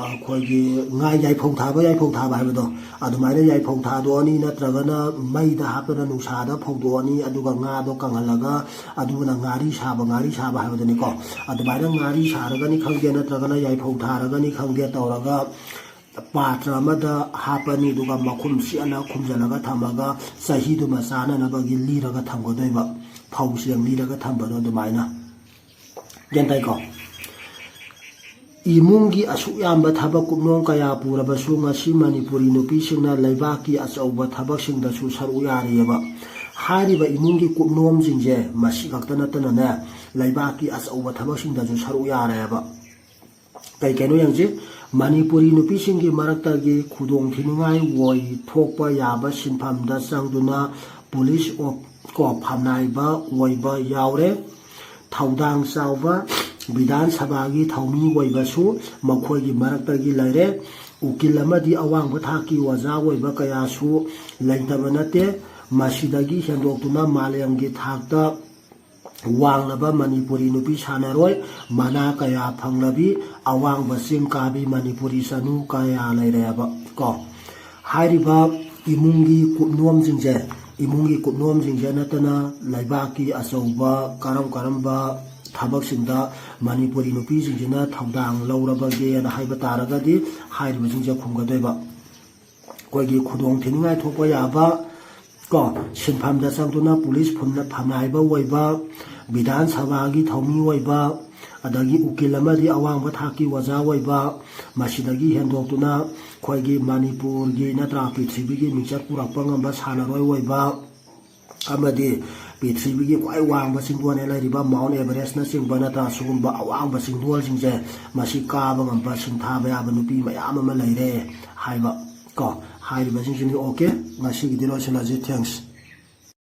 ꯑꯩꯈꯣꯏꯒꯤ ꯉꯥ ꯌꯥꯏꯐꯧ ꯊꯥꯕ, ꯌꯥꯏꯐꯧ ꯊꯥꯕ ꯍꯥꯏꯕꯗꯣ, ꯑꯗꯨꯃꯥꯏꯅ ꯌꯥꯏꯐꯧ ꯊꯥꯗꯣꯛꯑꯅꯤ꯫ ꯅꯠꯇ꯭ꯔꯒꯅ ꯃꯩꯗ ꯍꯥꯞꯇꯅ ꯅꯨꯡꯁꯥꯗ ꯐꯧꯗꯣꯛꯑꯅꯤ꯫ ꯑꯗꯨꯒ ꯉꯥꯗꯣ ꯀꯪꯍꯜꯂꯒ, ꯑꯗꯨꯒꯅ ꯉꯥꯔꯤ ꯁꯥꯕ, ꯉꯥꯔꯤ ꯁꯥꯕ ꯍꯥꯏꯕꯗꯨꯅꯤꯀꯣ꯫ ꯑꯗꯨꯃꯥꯏꯅ ꯉꯥꯔꯤ ꯁꯥꯔꯒꯅꯤ ꯈꯪꯗꯦ, ꯅꯠꯇ꯭ꯔꯒꯅ ꯌꯥꯏꯐꯧ ꯊꯥꯔꯒꯅꯤ ꯈꯪꯗꯦ, ꯇꯧꯔꯒ ꯄꯥꯇ꯭ꯔ ꯑꯃꯗ ꯍꯥꯞꯄꯅꯤ꯫ ꯑꯗꯨꯒ ꯃꯈꯨꯝ ꯆꯦꯠꯅ ꯈꯨꯝꯖꯤꯜꯂꯒ ꯊꯝꯃꯒ ꯆꯍꯤꯗꯨꯃ ꯆꯥꯅꯅꯕꯒꯤ ꯂꯤꯔꯒ ꯊꯝꯒꯗꯣꯏꯕ, ꯐꯧ ꯆꯦꯡ ꯂꯤꯔꯒ ꯊꯝꯕꯗꯣ ꯑꯗꯨꯃꯥꯏꯅ꯫ ꯒ꯭ꯌꯥꯟ ꯇꯥꯏꯀꯣ? ꯏꯃꯨꯡꯒꯤ ꯑꯁꯨꯛ ꯌꯥꯝꯕ ꯊꯕꯛ ꯀꯨꯞꯅꯣꯝ ꯀꯌꯥ ꯄꯨꯔꯕꯁꯨ, ꯉꯁꯤ ꯃꯅꯤꯄꯨꯔꯤ ꯅꯨꯄꯤꯁꯤꯡꯅ ꯂꯩꯕꯥꯛꯀꯤ ꯑꯆꯧꯕ ꯊꯕꯛꯁꯤꯡꯗꯁꯨ ꯁꯔꯨꯛ ꯌꯥꯔꯤꯑꯕ꯫ ꯍꯥꯏꯔꯤꯕ ꯏꯃꯨꯡꯒꯤ ꯀꯨꯞꯅꯣꯝꯁꯤꯡꯁꯦ ꯃꯁꯤ ꯈꯛꯇ ꯅꯠꯇꯅꯅꯦ, ꯂꯩꯕꯥꯛꯀꯤ ꯑꯆꯧꯕ ꯊꯕꯛꯁꯤꯡꯗꯁꯨ ꯁꯔꯨꯛ ꯌꯥꯔꯦꯕ꯫ ꯀꯩ ꯀꯩꯅꯣ ꯌꯦꯡꯁꯤ꯫ ꯃꯅꯤꯄꯨꯔꯤ ꯅꯨꯄꯤꯁꯤꯡꯒꯤ ꯃꯔꯛꯇꯒꯤ ꯈꯨꯗꯣꯡꯊꯤꯅꯤꯡꯉꯥꯏ ꯑꯣꯏ ꯊꯣꯛꯄ ꯌꯥꯕ ꯁꯤꯟꯐꯝꯗ ꯆꯪꯗꯨꯅ ꯄꯨꯂꯤꯁ ꯑꯣ-, ꯀꯣ, ꯐꯝꯅꯥꯏꯕ ꯑꯣꯏꯕ ꯌꯥꯎꯔꯦ꯫ ꯊꯧꯗꯥꯡ ꯆꯥꯎꯕ ꯕꯤꯙꯥꯟ ꯁꯚꯥꯒꯤ ꯊꯧꯃꯤ ꯑꯣꯏꯕꯁꯨ ꯃꯈꯣꯏꯒꯤ ꯃꯔꯛꯇꯒꯤ ꯂꯩꯔꯦ꯫ ꯎꯀꯤꯜ ꯑꯃꯗꯤ ꯑꯋꯥꯡꯕ ꯊꯥꯛꯀꯤ ꯑꯣꯖꯥ ꯑꯣꯏꯕ ꯀꯌꯥꯁꯨ ꯂꯩꯇꯕ ꯅꯠꯇꯦ꯫ ꯃꯁꯤꯗꯒꯤ ꯍꯦꯟꯗꯣꯛꯇꯨꯅ ꯃꯥꯂꯦꯝꯒꯤ ꯊꯥꯛꯇ ꯋꯥꯡꯂꯕ ꯃꯅꯤꯄꯨꯔꯤ ꯅꯨꯄꯤ ꯁꯥꯟꯅꯔꯣꯏ ꯃꯅꯥ ꯀꯌꯥ ꯐꯪꯂꯕꯤ ꯑꯋꯥꯡꯕ ꯆꯤꯡ ꯀꯥꯕꯤ ꯃꯅꯤꯄꯨꯔꯤ ꯆꯅꯨ ꯀꯌꯥ ꯂꯩꯔꯦꯕ ꯀꯣ꯫ ꯍꯥꯏꯔꯤꯕ ꯏꯃꯨꯡꯒꯤ ꯀꯨꯞꯅꯣꯝꯁꯤꯡꯁꯦ, ꯏꯃꯨꯡꯒꯤ ꯀꯨꯞꯅꯣꯝꯁꯤꯡꯁꯦ ꯅꯠꯇꯅ ꯂꯩꯕꯥꯛꯀꯤ ꯑꯆꯧꯕ ꯀꯔꯝ ꯀꯔꯝꯕ ꯊꯕꯛꯁꯤꯡꯗ ꯃꯅꯤꯄꯨꯔꯤ ꯅꯨꯄꯤꯁꯤꯡꯁꯤꯅ ꯊꯧꯗꯥꯡ ꯂꯧꯔꯕꯒꯦꯅ ꯍꯥꯏꯕ ꯇꯥꯔꯒꯗꯤ ꯍꯥꯏꯔꯤꯕꯁꯤꯡꯁꯦ ꯈꯨꯝꯒꯗꯣꯏꯕ꯫ ꯑꯩꯈꯣꯏꯒꯤ ꯈꯨꯗꯣꯡ ꯊꯤꯅꯤꯡꯉꯥꯏ ꯊꯣꯛꯄ ꯌꯥꯕ ꯀꯣ, ꯁꯤꯟꯐꯝꯗ ꯆꯪꯗꯨꯅ ꯄꯨꯂꯤꯁ ꯐꯝꯅ-, ꯐꯝꯅꯥꯏꯕ ꯑꯣꯏꯕ, ꯕꯤꯙꯥꯟ ꯁꯚꯥꯒꯤ ꯊꯧꯃꯤ ꯑꯣꯏꯕ, ꯑꯗꯒꯤ ꯎꯀꯤꯜ ꯑꯃꯗꯤ ꯑꯋꯥꯡꯕ ꯊꯥꯛꯀꯤ ꯑꯣꯖꯥ ꯑꯣꯏꯕ, ꯃꯁꯤꯗꯒꯤ ꯍꯦꯟꯗꯣꯛꯇꯨꯅ ꯑꯩꯈꯣꯏꯒꯤ ꯃꯅꯤꯄꯨꯔꯒꯤ ꯅꯠꯇ꯭ꯔꯥ ꯄ꯭ꯔꯤꯊꯤꯕꯤꯒꯤ ꯃꯤꯡꯆꯠ ꯄꯨꯔꯛꯄ ꯉꯝꯕ ꯁꯥꯟꯅꯔꯣꯏ ꯑꯣꯏꯕ, ꯑꯃꯗꯤ ꯄ꯭ꯔꯤꯊꯤꯕꯤꯒꯤ ꯈ꯭ꯋꯥꯏ ꯋꯥꯡꯕ ꯆꯤꯡꯗꯣꯟ ꯍꯦꯛ ꯂꯩꯔꯤꯕ ꯃꯥꯎꯟ ꯑꯦꯚꯔꯦꯁꯅꯆꯤꯡꯕ ꯅꯠꯇ꯭ꯔꯥ ꯁꯤꯒꯨꯝꯕ ꯑꯋꯥꯡꯕ ꯆꯤꯡꯗꯣꯜꯁꯤꯡꯁꯦ ꯃꯁꯤ ꯀꯥꯕ ꯉꯝꯕ ꯁꯤꯡꯊꯥꯕ ꯌꯥꯕ ꯅꯨꯄꯤ ꯃꯌꯥꯝ ꯑꯃ ꯂꯩꯔꯦ ꯍꯥꯏꯕ ꯀꯣ꯫ ꯍꯥꯏꯔꯤꯕꯁꯤꯡꯁꯤꯅꯤ꯫ ꯑꯣꯀꯦ, ꯉꯁꯤꯒꯤꯗꯤ ꯂꯣꯏꯁꯤꯜꯂꯁꯤ꯫ ꯊꯦꯡꯁ꯫